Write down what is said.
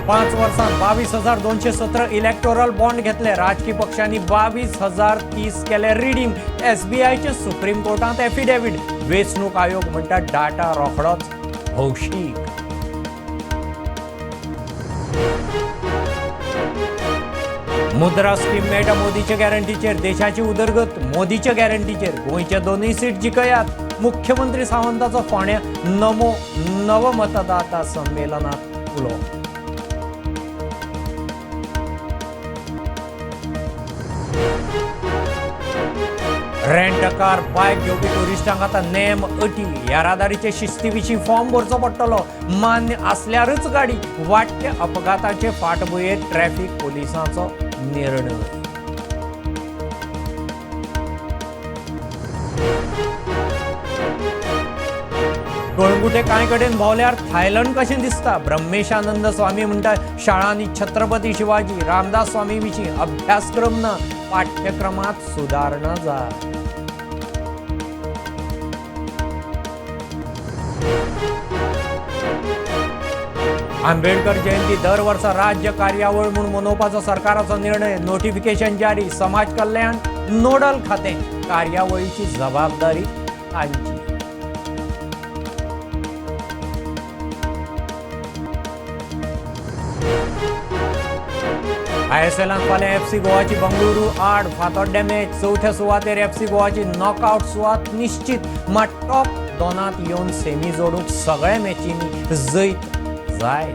5 वर्सांत 22,217 electoral bond घेतले. राजकी पक्षांनी 22,030 केले रिडीम. एसबीआयचे सुप्रीम कोर्टांत एफिडेव्हिट. वेंचणूक आयोग म्हणटा डाटा रोखडोच भौशीक. मुद्रा स्कीम मेळटा मोदीच्या गॅरंटीचेर. देशाची उदरगत मोदीच्या गॅरंटीचेर. गोंयच्या दोनूय सीट जिखयात. मुख्यमंत्री सावंताचो फोंड्या नमो नवमतदाता संमेलनात उलो. रेंट कार बायक घेवपी टुरिस्टांक आतां नेम अटी. येरादारीचे शिस्ती विशीं फॉर्म भरचो पडटलो. मान्य आसल्यारच गाडी. वाडट्या अपघाताचे फाटभुंयेर ट्रॅफिक पोलिसांचो निर्णय. कळंगुटे कांय कडेन भोंवल्यार थायलंड कशें दिसता. ब्रह्मेशानंद स्वामी म्हणटा शाळांनी छत्रपती शिवाजी रामदास स्वामी विशीं अभ्यासक्रम ना, पाठ्यक्रमात सुदारणा जाय. आंबेडकर जयंती दर वर्सा राज्य कार्यावळ म्हूण मनोवपाचो सरकाराचो निर्णय. नोटिफिकेशन जारी. समाज कल्याण नोडल खातें कार्यावळीची जबाबदारी तांची. आयएसएलांत फाल्यां एफसी गोवाची बंगळुरू आड फातोड्ड्या मॅच. चवथ्या सुवातेर एफसी गोवाची नॉकआउट सुवात निश्चित. मात टॉप दोनांत येवन सेमी जोडूंक सगळ्या मॅचींनी जैत जाय.